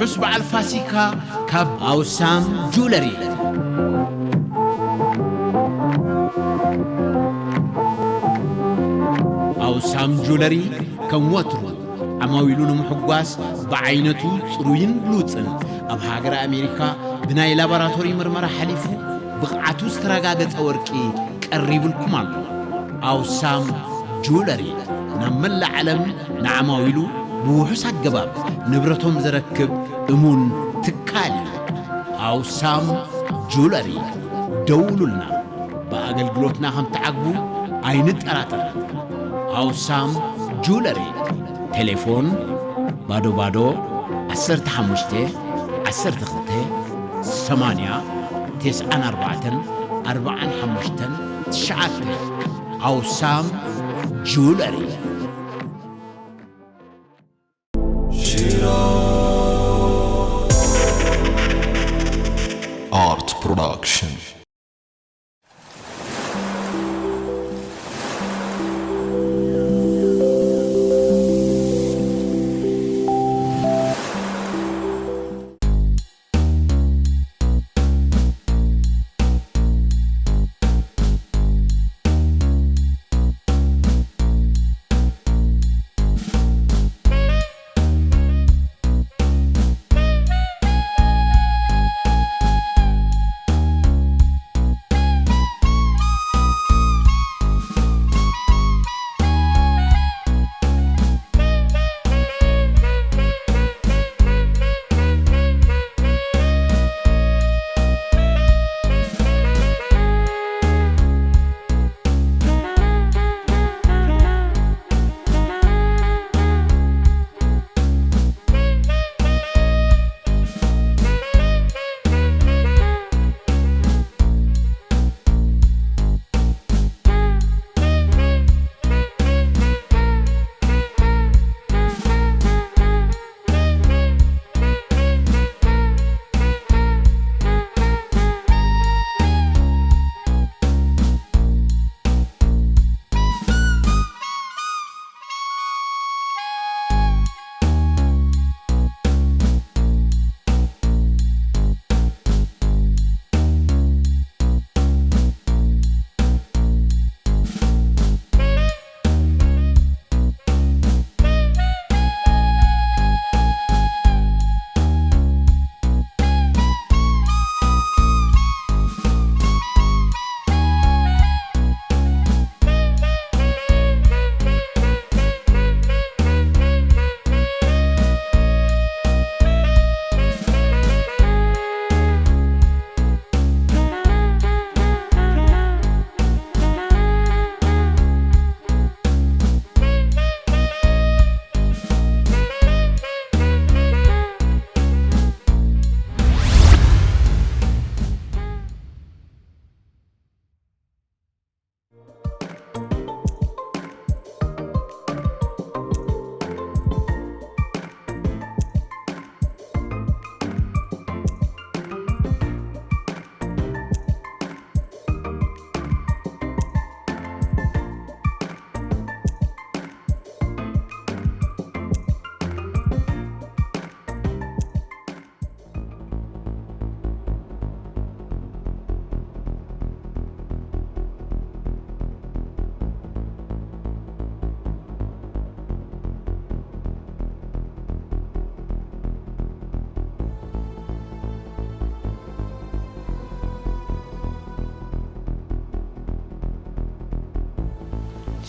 ርሑስ በዓል ፋሲካ ካብ ኣውሳም ጁለሪ። ኣውሳም ጁለሪ ከም ወትሩ ዓማዊሉ ንምሕጓስ ብዓይነቱ ጽሩይን ብሉጽን ኣብ ሃገረ ኣሜሪካ ብናይ ላቦራቶሪ ምርመራ ሓሊፉ ብቕዓቱ ዝተረጋገጸ ወርቂ ቀሪቡልኩም ኣሎ። ኣውሳም ጁለሪ ናብ መላእ ዓለም ንዓማዊሉ ብውሑስ ኣገባብ ንብረቶም ዘረክብ እሙን ትካል እዩ። ኣውሳም ጁለሪ፣ ደውሉልና። ብኣገልግሎትና ከም ትዓግቡ ኣይንጠራጠርን። ኣውሳም ጁለሪ፣ ቴሌፎን ባዶ ባዶ ዓሰርተ ሓሙሽተ ዓሰርተ ክልተ ሰማንያ ተስዓን ኣርባዕተን ኣርባዓን ሓሙሽተን ትሽዓተ። ኣውሳም ጁለሪ። Art Production.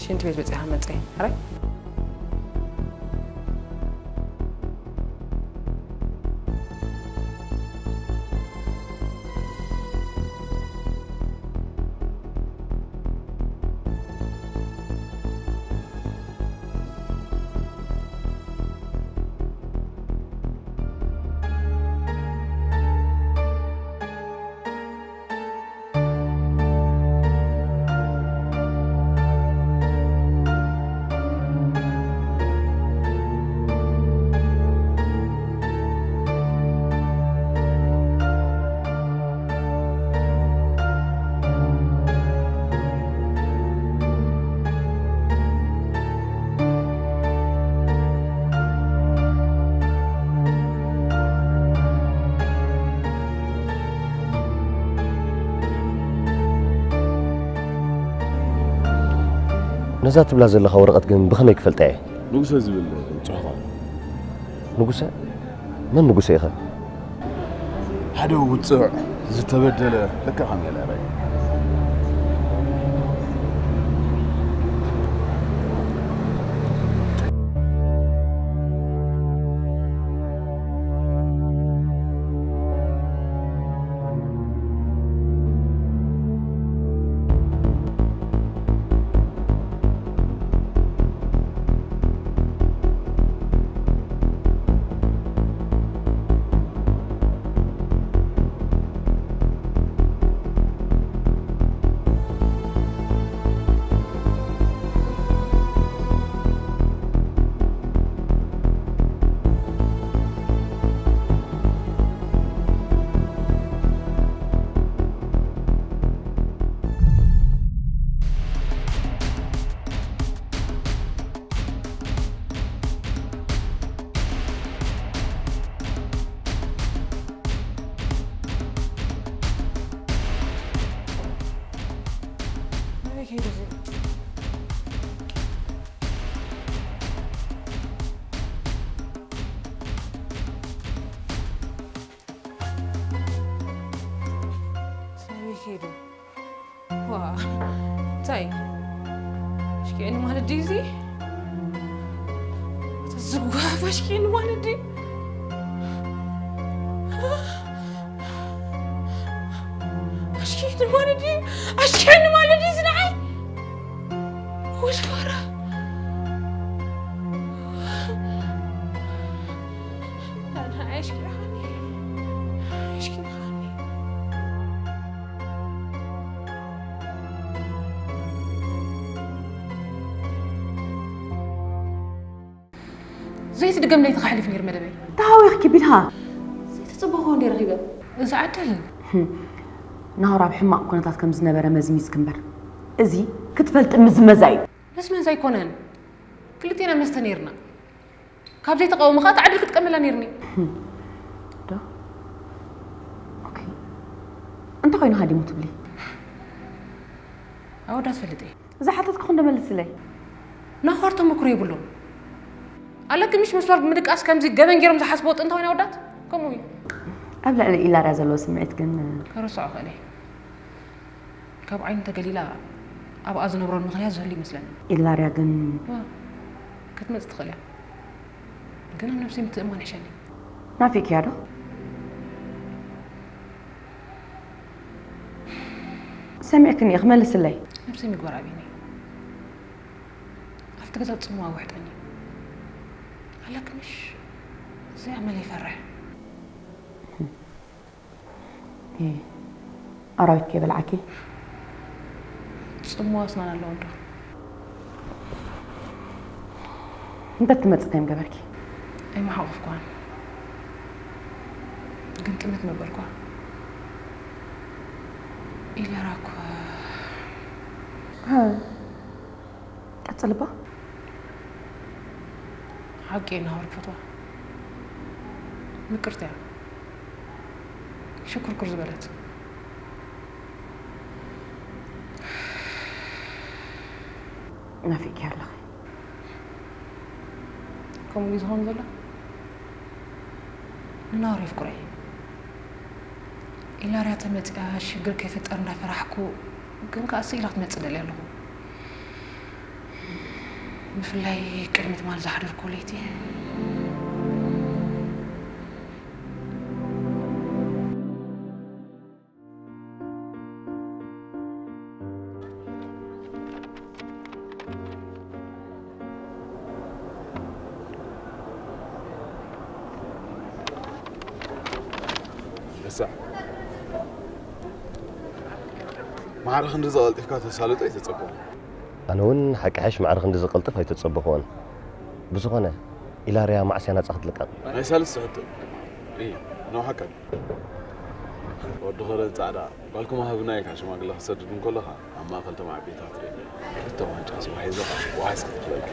ሽንቲ ቤት በፂኻ መፀይ ሕራይ። ነዛ ትብላ ዘለኻ ወረቐት ግን ብኸመይ ክፈልጣ እየ? ንጉሰ ዝብል ጽሑፍ ኣሎ። ንጉሰ? መን ንጉሰ ኢኸ? ሓደ ውጽዕ ዝተበደለ ለካ ከም ገለ ራይ። ሰበይ ከይዱ። ዋ፣ እንታይ? ኣሽኪዕኒ ማለት ድዩ እዚ? እቲ ዝጓፍ ኣሽኪዕኒ ማለት ድዩ? ኣሽኪዕኒ ማለት ድዩ? ኣሽኪዕኒ ማለት ድዩ እዚ ንዓይ? ወስፋራ። ኣሽኪዕኒ። ኣሽኪዕኒ። ዘይትድገም ለይቲ ከሕልፍ ነይሩ መደበይ። ተሃዊኽኪ ቢልሃ። ዘይተጸበኽዎ እንደ ረኺበ። እዚ ዓደል። ናሆር ኣብ ሕማቕ ኩነታት ከም ዝነበረ መዝሚዝኪ እምበር፣ እዚ ክትፈልጢ ምዝመዛ እዩ። መዝመዝ ኣይኮነን። ክልቴና መስተ ነይርና። ካብ ዘይተቃወሙ ከኣ ትዓድል ክትቀመላ ነይርኒ። ዶ? ኦኬ። እንተ ኮይኑ ሃዲሙ ትብሊ? ኣወዳት ፈልጥ እየ። ዝሓተትኩ ክንዶ መልስለይ። ናሆር ተመክሮ የብሉን። ኣለኪ ምሽ መስመር ብምድቃስ ከምዚ ገበን ገይሮም ዝሓስብዎ ጥንታውያን ኣወዳት ከምኡ እዩ። ኣብ ልዕሊ ኢላርያ ዘለዎ ስምዒት ግን ከረስዖ ክእል እየ። ካብ ዓይኑ ተገሊላ ኣብኣ ዝነብረሉ ምኽንያት ዝህሉ ይመስለኒ። ኢላርያ ግን ዋ፣ ክትመጽእ ትኽእል እያ። ግን ኣብ ነብሰይ ምትእምማን ይሕሸኒ። ናፊቅያ ዶ? ሰሚዕክኒ ኢኺ፣ መልስለይ። ነብሰይ ምግባር ኣብይኒ። ኣብቲ ገዛ ጽምዋ ውሕጠኒ። ኣለክንሽ፣ እዚ ኣመል ይፈርሕ። ኣራዊት ከይበልዓኪ። ጽምዋ ኣስናን ኣለዎ እንዶ። እንተ ትመጽእ እንታይ ምገበርኪ? ኣይመሓቑፍኳን። ግን ጥምት መበልኳ። ኢለራ እኳ። ቀጽልባ። ሓቂ ናሆር ክፈትዋ። ምቅርቲ እያ። ሽኩርኩር ዝበለት። ናፊቅኪ ኣለኺ። ከምኡ ድዩ ዝኸውን ዘሎ? ንናሆር የፍቅሮ እየ። ኢላርያ ተመጺኣ ሽግር ከይፍጠር እንዳፈራሕኩ፣ ግን ከኣ ስኢላ ክትመጽእ ደልየ ኣለኹ። ብፍላይ ቅድሚ ትማል ዝሓደርኩ ለይቲ። ረሳዕ። ማዕረ ክንድዚ ቀልጢፍካ ተሳልጦ ኣይተጸበኹን። ኣነ እውን ሓቂ ሓሽ ማዕረ ክንድዚ ቀልጥፍ ኣይተጸበኹዎን። ብዝኾነ፣ ኢላርያ መዓስ እያ ናጻ ክትልቀቕ? ናይ ሳልስቲ ሕቶ። እይ፣ ነውሓካ። ወዲ ኸረን ጻዕዳ፣ ጓልኩም ሃብና ኢልካ ሽማግለ ክትሰድድ እንከለኻ፣ ኣብ ማእከል እቶም ዓበይታት ርእየ። ክልተ ዋንጫ ስዋ ሒዘኻ፣ ዋሕስ ክትብለልካ።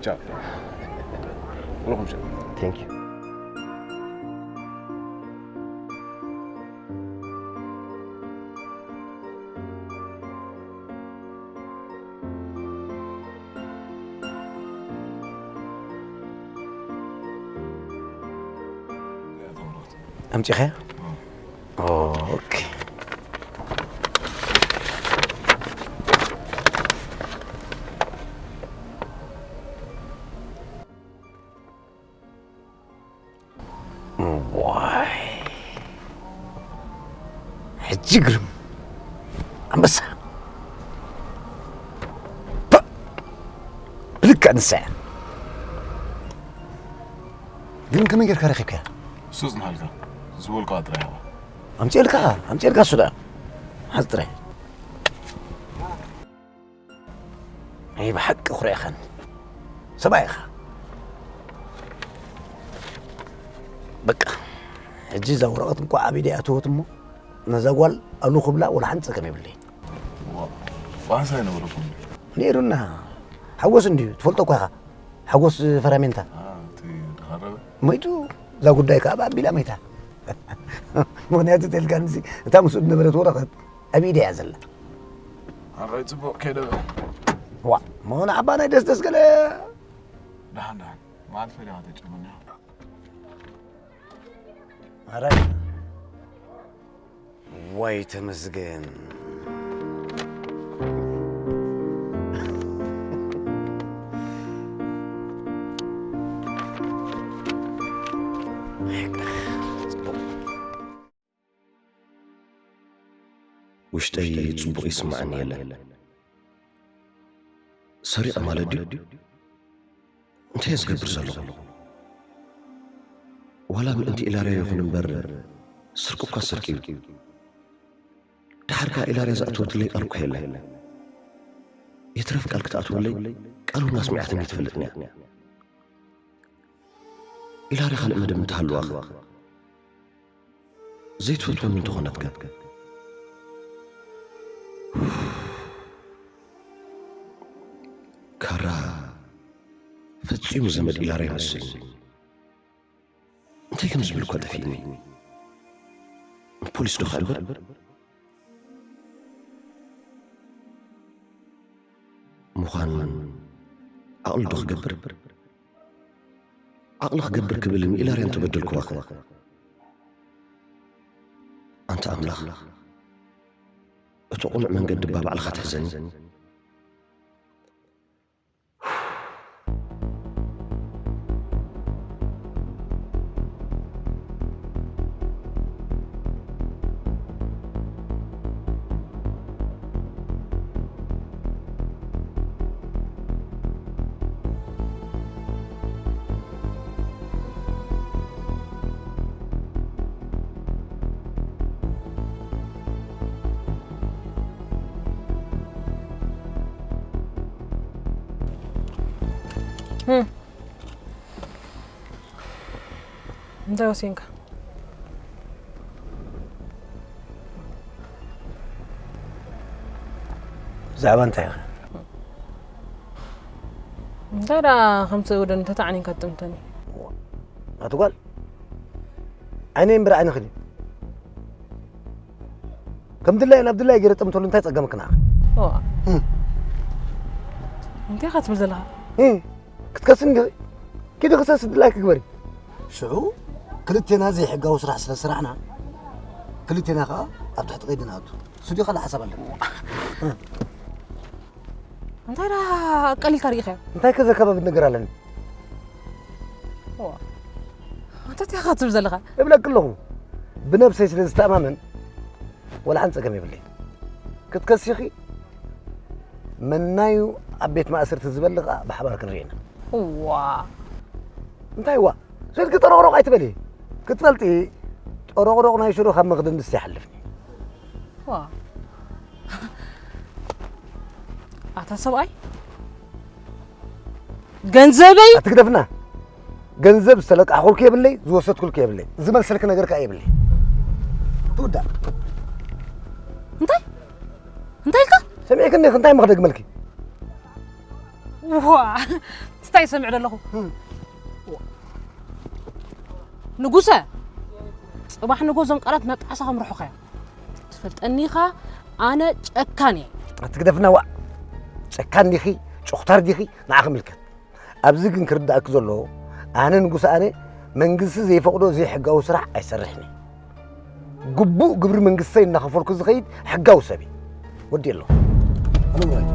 ቻው። ኩልኹም ቻው። Thank you. ኣምጺኻያ? ኦኬ። ዋይ፣ ሕጂ ግርም ኣንበሳ። ፐ! ብልክዕ ንሳ እያ። ግን ከመይ ጌርካ ረኺብካያ? እሱ ጽንሃልካ ዝበልካ ጥራይ ሃባ። ኣምጺኤልካ፣ ኣምጺኤልካ እሱ ደኣ። ሓዝ ጥራይ። ናይ ብሓቂ ኩርዕኻኒ። ሰብኣይ ኢኻ። በቃ፣ ሕጂ እዛ ወረቐት እንኳ ኣብ ኢደይ ኣተወት እሞ፣ ነዛ ጓል ኣሉ ክብላ ወላ ሓንቲ ጸገም የብለይን። ዋ፣ ብሓንሳእ ኣይነበረኩን። ነይሩና። ሓጎስ እንድዩ፣ ትፈልጦ እኳ ኢኻ። ሓጎስ ፈራሜንታ። አ፣ እቲ ድኻረበ? ሞይቱ፣ እዛ ጉዳይ ከኣ ብኣቢላ መይታ። ምኽንያቱ ተልካንሲ፣ እታ ምስኡ ዝነበረት ወረቐት ኣብ ኢደይ እያ ዘላ። ኣራይ ጽቡቕ ከይደ። ዋ፣ እሞ ንዓባ ናይ ደስደስ ገለ። ደሓን፣ ደሓን። መዓልቲ ፈሊኻ ተጨመርና። ኣራይ። ዋይ ተመስገን። ውሽጠይ ጽቡቕ ይስምዓኒ የለን። ሰሪቐ ማለት ድዩ? እንታይ እየ ዝገብር ዘለኹ? ዋላ ምእንቲ ኢላርያ ይኹን እምበር፣ ስርቂ እኳ ስርቂ እዩ። ደሓር ከኣ ኢላርያ ዝኣተወትለይ ቃል እኳ የለን። ይትረፍ ቃል ክትኣትወለይ፣ ቃል እውን ኣስሚዓትኒ ኣይትፈልጥን እያ። ኢላርያ ካልእ መደብ እንተሃልዋኸ? ዘይትፈትወኒ እንተኾነትከ? ካራ ፈጺሙ ዘመድ ኢላርያ ይመስል። እንታይ ከም ዝብል እኳ ጠፊእኒ። ንፖሊስ ዶ ክሕብር? ምዃን ዓቕሊ ዶ ክገብር? ዓቕሊ ክገብር ክብል ንኢላርያ እንተበደልክዋኸ? ኣንታ ኣምላኽ፣ እቲ ቅኑዕ መንገዲ እባ ባዕልኻ ትሕዘኒ። ህም። እንታይ ወሲንካ? ብዛዕባ እንታይ ኢኻ? እንታይ ደኣ ከምቲ ወደን ተታዕኒንካ ትጥምተኒ? ኣቲ ጓል፣ ዓይነይ እምበር ዓይንኺ ድዩ? ከም ድላየ ናብ ድላየ ገይረ ጠምተሉ እንታይ ጸገምክ ንዓኺ? ዋ። እም። እንታይ ኢኻ ትብል ዘለኻ? እም። ክትከስኒ ዲኺ? ኪዲ ክሰሲ ድላይኪ ግበሪ። ሽዑ ክልቴና ዘይሕጋዊ ስራሕ ስለ ሰራሕና፣ ክልቴና ከኣ ኣብ ትሕቲ ቀይዲ ንኣቱ። እሱ ድዩ ካልእ ሓሳብ ኣለካ? እንታይ ደኣ ቀሊልካ ርኢኻዮ? እንታይ ከ ዘካባብድ ነገር ኣለኒ? ዋ፣ እንታይ ኢኻ ትብል ዘለኻ? እብለኪ ኣለኹ፣ ብነብሰይ ስለ ዝተኣማመን፣ ወላ ሓንቲ ጸገም የብለይ። ክትከሲኺ፣ መናዩ ኣብ ቤት ማእሰርቲ ዝበሊ ከኣ ብሓባር ክንርኢ ኢና። እዋ። እንታይ እዋ? ስልኪ ጠሮቕሮቕ ኣይትበሊ። ክትፈልጢ፣ ጠሮቕሮቕ ናይ ሽሮ ካብ መኽደን ድስቲ ይሓልፍ። ዋ። ኣታ ሰብኣይ፣ ገንዘበይ ኣትግደፍና። ገንዘብ ዝተለቃሕኩልኪ የብለይ፣ ዝወሰድኩልኪ የብለይ። ዝመልሰልኪ ነገር ከኣ የብለይ። ትውዳእ። እንታይ? እንታይ ኢልካ? ሰሚዕክኒ፣ እንታይ እሞ ክደግመልኪ? ዋ፣ እንታይ ይሰምዕ ዘለኹ? ህም። ንጉሰ፣ ጽባሕ ንጎ እዞም ቃላት ናብ ጣዕሳ ከምርሑኻ እዮም። ትፈልጠኒ ኢኻ፣ ኣነ ጨካን እየ። ኣትግደፍና ዋእ። ጨካን ዲኺ፣ ጨኹታር ዲኺ፣ ንዓኺ ምልከት። ኣብዚ ግን ክርዳእኪ ዘለዎ፣ ኣነ ንጉሰ ኣነ መንግስቲ ዘይፈቕዶ ዘይሕጋዊ ስራሕ ኣይሰርሕን እየ። ግቡእ ግብሪ መንግስተይ እናኸፈልኩ ዝኸይድ ሕጋዊ ሰብ እየ። ወዲ ኣሎ። ኣነ ምራይ።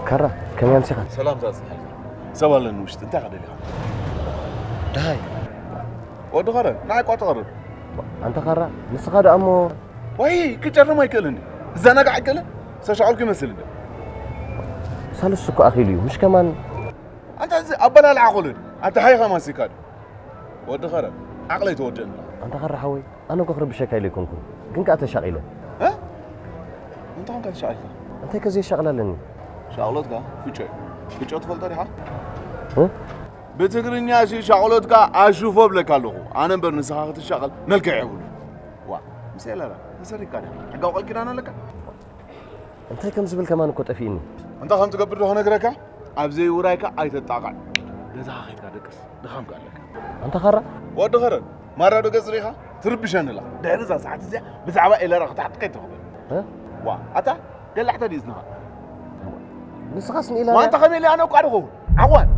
ካራ፣ ከመይ ኣምሲኻ? ሰላም ዛዝሓልካ። ሰብ ኣለኒ ውሽጢ፣ እንታይ ኢኻ ደሊኻ? ደሃይ። ወዲ ኸረን፣ ንዓይ እኳ ተቐርብ። ኣንታ ካራ፣ ንስኻ ደኣ እሞ ወይ ክጨርም ኣይክእልን፣ ክዘናጋዕ ኣይክእልን። ዝተሻቐልኩ ይመስል እንደ። ሳልስ እኮ ኣኺሉ እዩ፣ ምሽ ከማን። ኣንታ እዚ ኣበላልዓ ቆልዑ፣ ኣታ ሓይኻ ማሲካ ዶ? ወዲ ኸረን፣ ዓቕለይ ተወደአኒ። ኣንታ ካራ ሓወይ፣ ኣነ እኮ ክርብሸካ ኢለ ኣይኮንኩን፣ ግን ከኣ ተሻቒለ። እ? እንታይ ኮንካ ተሻቒልካ? እንታይ ከ ዘየሻቕል ኣለኒ? ሻቕሎትካ ፍጮ እዩ። ፍጮ ትፈልጦ ዲኻ? እ? ብትግርኛ ሲ ሻቕሎትካ ኣሹፎ እብለካ ኣለኹ። ኣነ እምበር ንስኻ ክትሻቐል መልክዕ የብሉ። ዋ፣ ምስ ኤለራ ተሰሪካ ዲኻ? ሕጋዊ ቃል ኪዳን ኣለካ? እንታይ ከም ዝብል ከማን እኮ ጠፊእኒ። እንታይ ከም ትገብር ዶ ክነግረካ? ኣብ ዘይውራይካ ኣይተጣቕዕ። ገዛኻ ኸይድካ ደቅስ። ድኻም ከ ኣለካ። ኣንታ ኻራ? ወዲ ኸረን፣ ማራ ዶ ገጽ ርኢኻ? ትርብሸኒ ኣለኻ። ድሕሪ እዛ ሰዓት እዚኣ ብዛዕባ ኤለራ ክትሓትት ከይትረኽበኒ። እ? ዋ፣ ኣታ ገላዕታ ድዩ እዝንኻ? ንስኻስ ንኢላ ዋ፣ ኣንታ ከመይ ኢለ ኣነ እኳ ድኸውን? ዓዋን።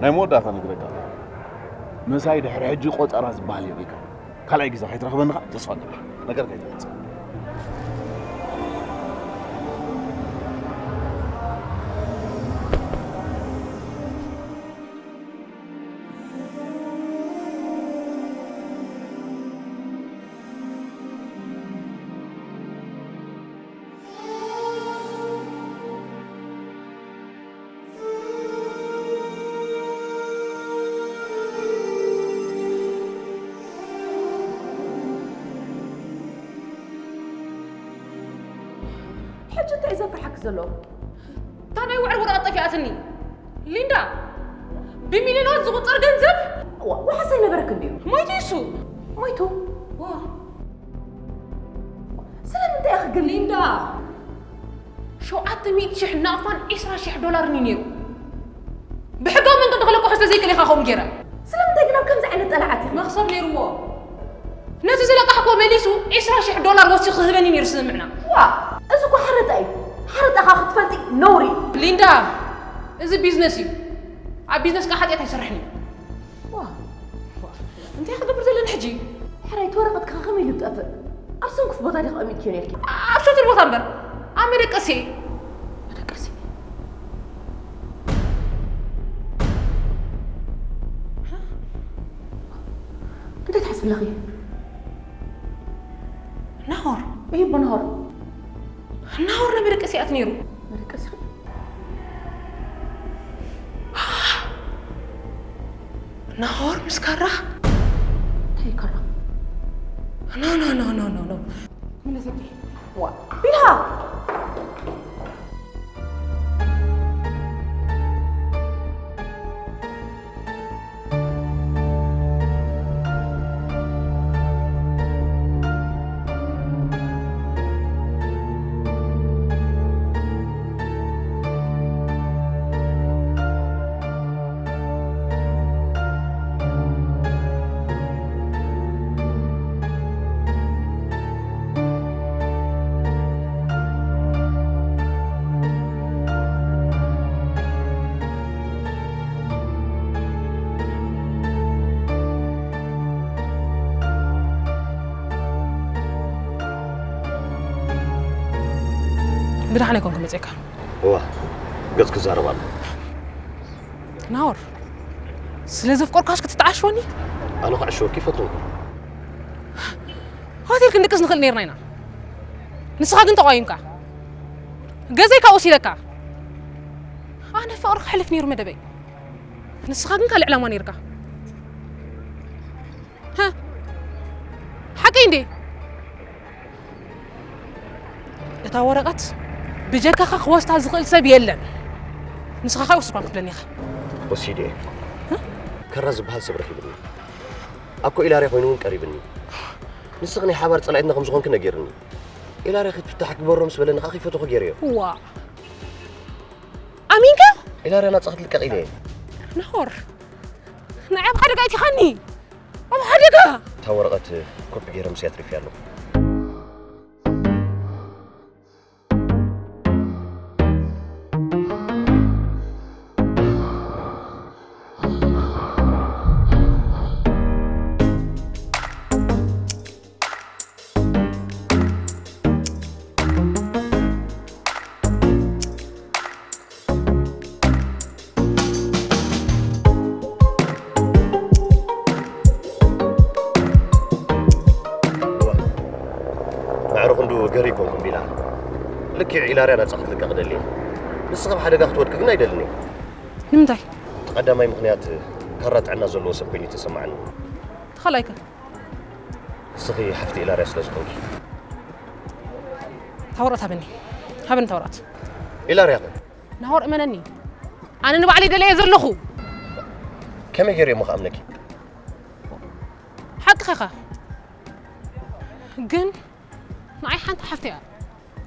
ናይ መወዳእታ ነግረካ። መሳይ ድሕሪ ሕጂ ቆጸራ ዝበሃል የብልካ። ካልኣይ ግዜ ከይትረኽበኒ ኸኣ ተስፋ ገብር። ነገር ከይትፈጽም። ሕጂ እንታይ እዩ ዘፍርሓኪ ዘሎ? እታ ናይ ውዕል ወረቐት ጠፊኣትኒ። ሊንዳ፣ ብሚልዮናት ዝቑጸር ገንዘብ። ዋ-፣ ዋሕስ ኣይነበረክን ድዩ? ሞይቱ እዩ እሱ። ሞይቱ? ዋ። ስለምንታይ ኢኺ ግን? ሊንዳ፣ ሸውዓተ ሚእቲ ሽሕ ናቕፋን ዕስራ ሽሕ ዶላርን እዩ ነይሩ። ብሕጋዊ መንገዲ ክለቅሖ ስለ ዘይክእል ኢኻ ከምኡ ገይረ። ስለምንታይ ግን ኣብ ከምዚ ዓይነት ጠላዓት ኢኺ? መኽሰብ ነይርዎ። ነቲ ዝለቃሕኮ መሊሱ ዕስራ ሽሕ ዶላር ወሲኹ ክህበኒ ነይሩ ስምምዕና። ዋ፣ እዚ እኮ ሓረጣ እዩ። ሓረጣኻ ክትፈልጢ ነውሪ እዩ። ሊንዳ፣ እዚ ቢዝነስ እዩ። ኣብ ቢዝነስ ከዓ ሓጢኣት ኣይሰርሕን እዩ። ዋ፣ ዋ፣ እንታይ ክገብር ዘለኒ ሕጂ? ሕራይ፣ እቲ ወረቐትካ ከመይ ኢሉ ዝጠፍእ? ኣብ ሰንኩፍ ቦታ ዲኻ ኣቐሚጥክዮ ነይርኪ? ኣብ ሸቱል ቦታ እምበር፣ ኣብ መደቀሲ። መደቀሲ? እንታይ ትሓስቢ ኣለኺ? ናሆር። እይ፣ ኣቦ ናሆር። ናሆር ናብ መደቀሲ ኣት ነይሩ። መደቀሲ? ናሆር ምስ ካራ? እንታይ ካራ? ኖ፣ ኖ፣ ኖ፣ ኖ፣ ኖ፣ ኖ። ምለሰኪ። ዋ፣ ቢልሃ! ብደሓን ኣይኮንኩ መፅእካ። እዋ፣ ገጽ ክዛረብ ኣሎ። ናወር፣ ስለ ዘፍቀርኳስ ክትተዓሸወኒ? ኣነ ክዕሸወኪ ይፈትንኩ። ሆቴል ክንድቅስ ንኽእል ነይርና ኢና። ንስኻ ግን ተቋይምካ። ገዘይ ካብኡ ሲለካ። ኣነ ፍቕሪ ክሕልፍ ነይሩ መደበይ። ንስኻ ግን ካልእ ዕላማ ነይርካ። ሃ? ሓቀይ እንዴ? እታ ወረቐት ብጀካኻ ክወስዳ ዝኽእል ሰብ የለን። ንስኻ ኸኣ ወስድኳን ክትብለኒ ኢኻ። ወሲደ እየ። ሃ? ከራ ዝበሃል ሰብ ረኺብኒ። ኣኮ ኢላርያ ኮይኑ እውን ቀሪብኒ። ንስኺ ናይ ሓባር ጸላኢትና ከም ዝኾንኪ ነጊርኒ። ኢላርያ ክትፍታሕ ግበሮ ምስ በለኒ ኸኣ ከይፈተኹ ገይረዮ። ዋ። ኣሚንካ? ኢላርያ ናጻ ክትልቀቕ ኢለ እየ። ናሆር። ንዓይ ኣብ ሓደጋ ኣእቲኻኒ። ኣብ ሓደጋ! እታ ወረቐት ኮፒ ገይረ ምስያ ኣትሪፈያ ኣለኹ። ማዕረ ክንዱ ገር ይኮንኩም ቢላ። ልክዕ ኢላርያ ናጻ ክትልቀቕ ደልየ። ንስኻ ኣብ ሓደጋ ክትወድቂ ግን ኣይደልን እየ። ንምንታይ? እቲ ቀዳማይ ምኽንያት ካራ ጥዕና ዘለዎ ሰብ ኮይኑ ይተሰማዓኒ። እቲ ካልኣይ ከ? ንስኺ ሓፍቲ ኢላርያ ስለ ዝኾንኪ። እታ ወረቐት ሃበኒ። ሃበኒ እታ ወረቐት። ኢላርያ ከ? ናሆር እመነኒ። ኣነ ንባዕለይ ደለየ ዘለኹ። ከመይ ገይረ እሞ ክኣምነኪ? ሓቅኻ ኢኻ። ግን ንዓይ ሓንቲ ሓፍተይ እያ።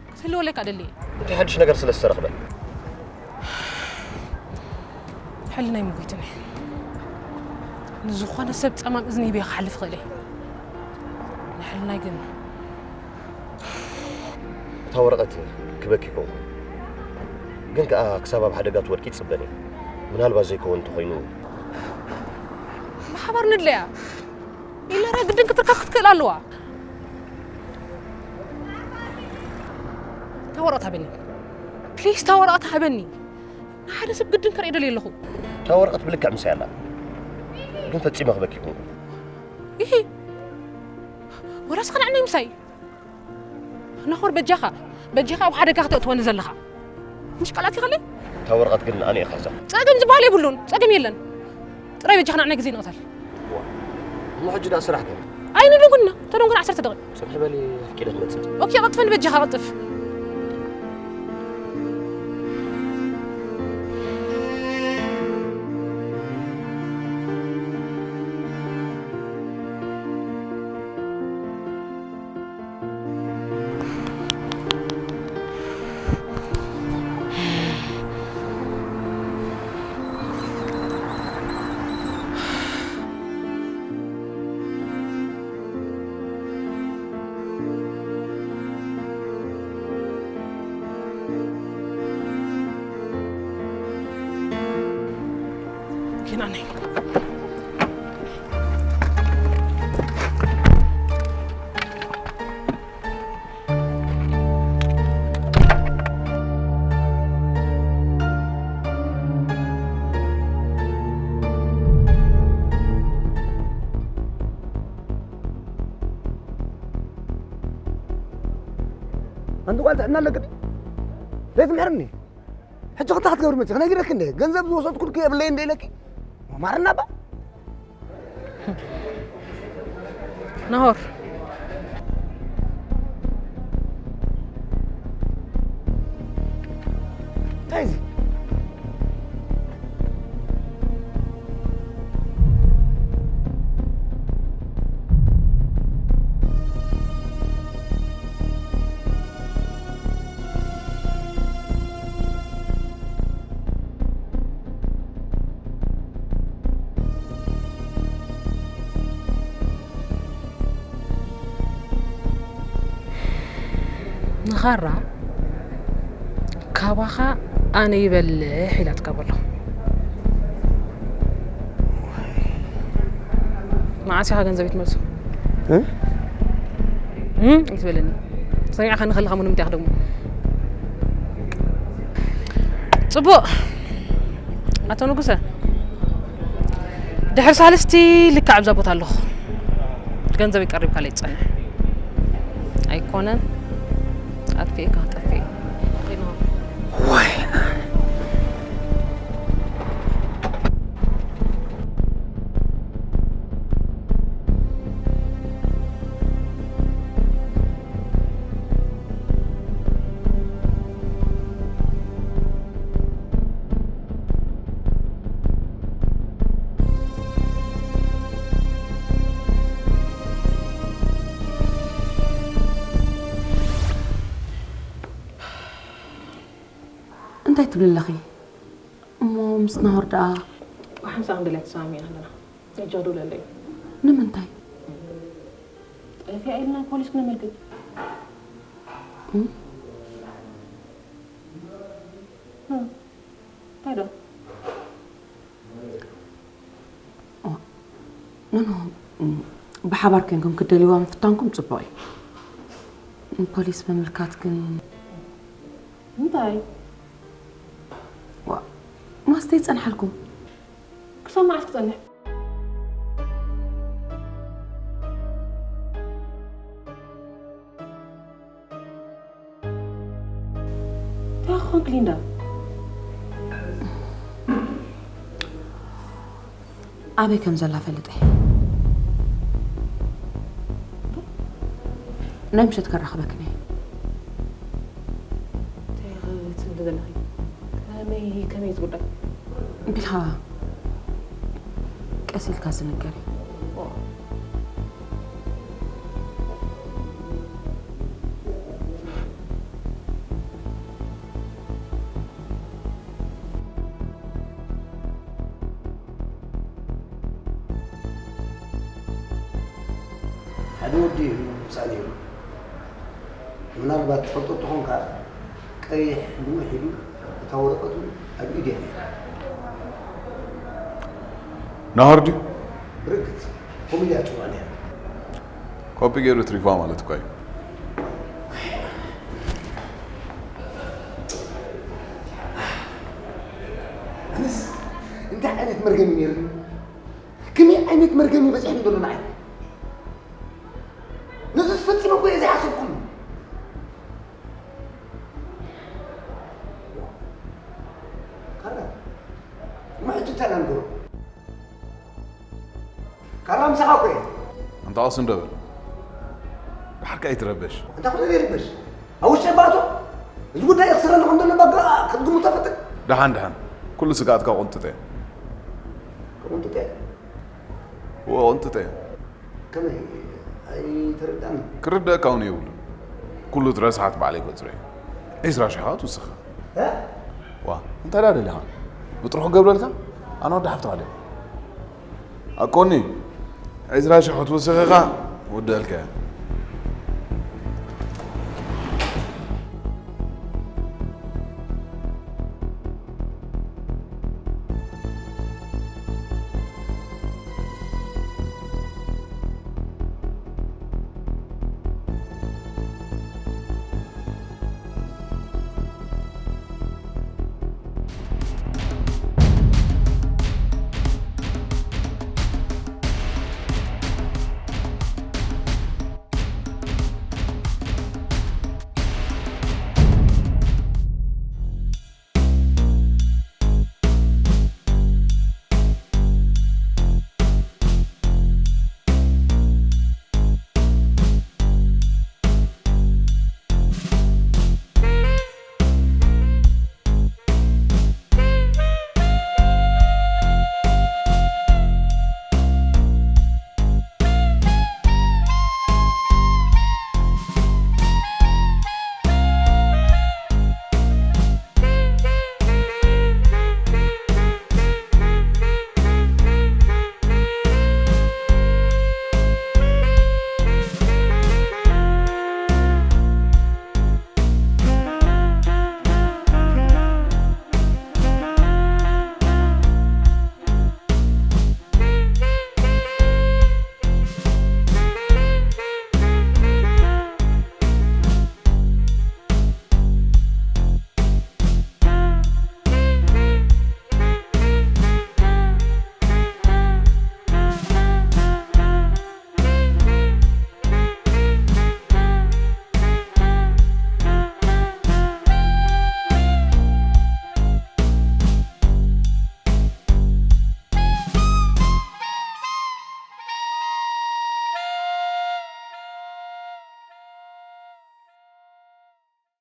ክትህልወለይ ከኣ ደሊ እየ። እንታይ ሓድሽ ነገር ስለ ዝተረኽበ? ሕልናይ ምጉይትኒ። ንዝኾነ ሰብ ጸማም እዝኒ ሂበ ክሓልፍ እኽእል እየ። ንሕልናይ ግን እታ ወረቐት ክበኪ ይከውን። ግን ከኣ ክሳብ ኣብ ሓደጋ ትወድቂ ይጽበን እየ። ምናልባት ዘይከውን እንተኾይኑ? ብሓባር ንድለያ። ኢላርያ ግድን ክትርከብ ክትክእል ኣለዋ። እታ ወረቐት ሃበኒ። ፕሊስ፣ እታ ወረቐት ሃበኒ። ንሓደ ሰብ ግድን ከርእዮ ደልየ ኣለኹ። እታ ወረቐት ብልክዕ ምሳይ ኣላ። ግን ፈጺመ ክበኪ ይኩንኩ። ይሂ። ወላስ ኸነዕነይ ምሳይ? ናሆር፣ በጃኻ፣ በጃኻ ኣብ ሓደጋ ክተእትወኒ ዘለኻ። ምሽ ቃላት ይኸለይ? እታ ወረቐት ግን ኣነ እየ ክሕዛ። ጸገም ዝበሃል የብሉን፣ ጸገም የለን። ጥራይ በጃኻ ንዓና ግዜ ንቕተል። እሞ ሕጂ ደኣ ስራሕ ከ? ኣይንደንጉና፣ ተደንጉና ዓሰርተ ደቂቕ። ጽንሒ በሊ፣ ኣፍቂደ ክመጽእ። ኦኬ፣ ቀልጥፈኒ በጃኻ፣ ቀልጥፍ። ናኒ። ኣንቲ ጓል ጥዕና ኣለክን? ዘይትምሕርኒ? ሕጂ ክልተ ክትገብሪ መፂ ክነጊረኪ እንደ ገንዘብ ዝወሰድኩልኪ የብለይ እንደ ኢለኪ ማርና ባ። ናሆር። እንታይ እዚ? ንኻራ ካባኻ ኣነ ይበልሕ ኢላትካ በሎ። መዓስ ኢኻ ገንዘብ ትመልሶ? እ? እም? ይትበለኒ። ሰሚዕካ ንኸለኻ ምንም እንታይ ክደግሞ? ጽቡቕ። ኣቶ ንጉሰ፣ ድሕሪ ሳልስቲ ልክዕ ኣብዛ ቦታ ኣለኹ። ገንዘብ ይቀሪብካ ለይትጸንሕ። ኣይኮነን፣ ኣጥፊኤካ ክጠፍእ እዩ። ወይ። እንታይ ትብሊ ኣለኺ? እሞ ምስ ናሆር ደኣ? ብሓንሳእ ክንደልያ ተሰማሚዕና ኣለና። ሕጂ ክድውለለይ። ንምንታይ? ጠፊኣ ኢልና ፖሊስ ክነመልክት። እም? እም። እንታይ ዶ? ኖ፣ ኖ፣ እም፣ ብሓባር ኮይንኩም ክትደልይዋ ምፍታንኩም ጽቡቕ እዩ። ንፖሊስ ምምልካት ግን እንታይ? ዋ፣ ማስተ ይጸንሓልኩም። ክሳብ መዓስ ክጸንሕ? እንታይ ኾንክ ሊንዳ? ኣበይ ከም ዘላ ፈልጠ። ናይ ምሸት ከራኽበክን እየ። እንታይ ኢኺ ትብሊ ዘለኺ? ከመይ፣ ከመይ እዩ እቲ ጉዳይ? ቢልካ ቀስ ኢልካ ዝንገር እዩ። ኦ። ሓደ ወዲ እዩ ምሳእ ነይሩ። ምናልባት ትፈልጦ እንተኾንካ፣ ቀይሕ ንውሕ ኢሉ፣ እታ ወረቐት እውን ኣብ ኢዱ እያ ነይራ። ናሆር ድዩ? ብርግጽ፣ ከምኡ ኢላ እያ ትጽዋዕ ነይራ። ኮፒ ገይሩ ትሪፋ ማለት እኳ እዩ። ኣነስ እንታይ ዓይነት መርገም እዩ ነይሩኒ? ከመይ ዓይነት መርገም እዩ በጺሑኒ ዘሎ ንዓይ? ነዚ ዝፈጽመ እኮ እየ ዘይሓሰብኩሉ። ካራ፣ እሞ ሕጂ እንታይ ኢና ንገብሮ? ካራ፣ ምሳኻ እኮ እየ። ኣንታ ቀስ እንዶ በል። ደሓር ከኣ ኣይትረበሽ። እንታይ ኮነ ዘይርበሽ? ኣብ ውሽጢ እባ እቶ፣ እዚ ጉዳይ ክስረኒ ከም ዘሎ እባ ክትግምቶ ፈትን። ደሓን፣ ደሓን። ኩሉ ስግኣትካ ቁንጥጠ። ቁንጥጠ? እወ፣ ቁንጥጠ። ከመይ? ኣይተረድኣኒ። ክርደኣካ እውን የብሉን። ኩሉ እቲ ረስሓት ባዕለይ ክበጽሮ እየ። ዒስራ ሽሕ ከኣ ትውስኻ። እ? ዋ፣ እንታይ ደኣ ደሊኻ? ብጥርሑ ክገብረልካ? ኣነ ወዲ ሓፍትኻ ድየ? ኣኮኒ፣ ዒስራ ሽሕ ክትውስኽ ኢኻ፣ ወደልካ እየ።